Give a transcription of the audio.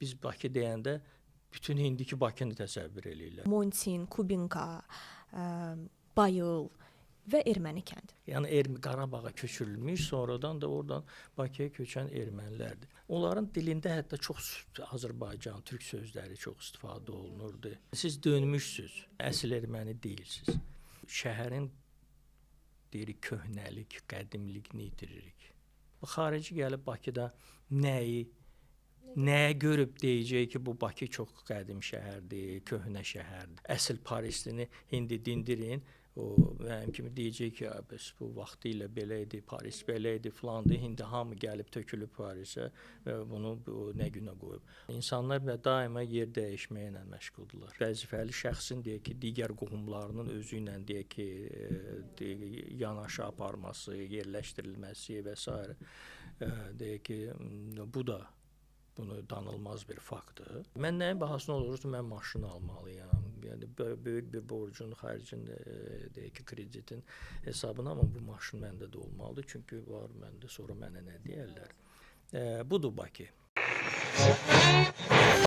Biz Bakı deyəndə bütün indiki Bakını təsəvvür eləyirlər. Montin, Kubinka, Bayıl və erməni kəndi. Yəni Qarabağa köçürülmüş, sonradan da oradan Bakıya köçən ermənilərdir. Onların dilində hətta çox Azərbaycan, türk sözləri çox istifadə olunurdu. Siz dönmüşsüz, əsl erməni deyilsiz. Şəhərin deyirik köhnəlik, qədimlikni itiririk. Bu xarici gəlib Bakıda nəyə görüb deyəcək ki, bu Bakı çox qədim şəhərdir, köhnə şəhərdir. Əsl Parislini indi dindirin, o mənim kimi deyəcək ki, bəs bu vaxtilə belə idi, Paris belə idi, filandı. İndi hamı gəlib tökülüb Parisə və bunu bu nə günə qoyub. İnsanlar və daima yer dəyişməklə məşğuldurlar. Vəzifəli şəxsin deyək ki, digər qohumlarının özü ilə deyək ki, yanaşı aparması, yerləşdirilməsi və sairə. Deyək ki, bu da bunu danılmaz bir faktdır. Mən nəyin bahasına olursa mən maşın almalıyam. Yəni böyük bir borcun, xərcin, deyək ki, kreditin hesabına, amma bu maşın məndə də olmalıdır. Çünki var məndə, sonra mənə nə deyərlər. Budur Bakı.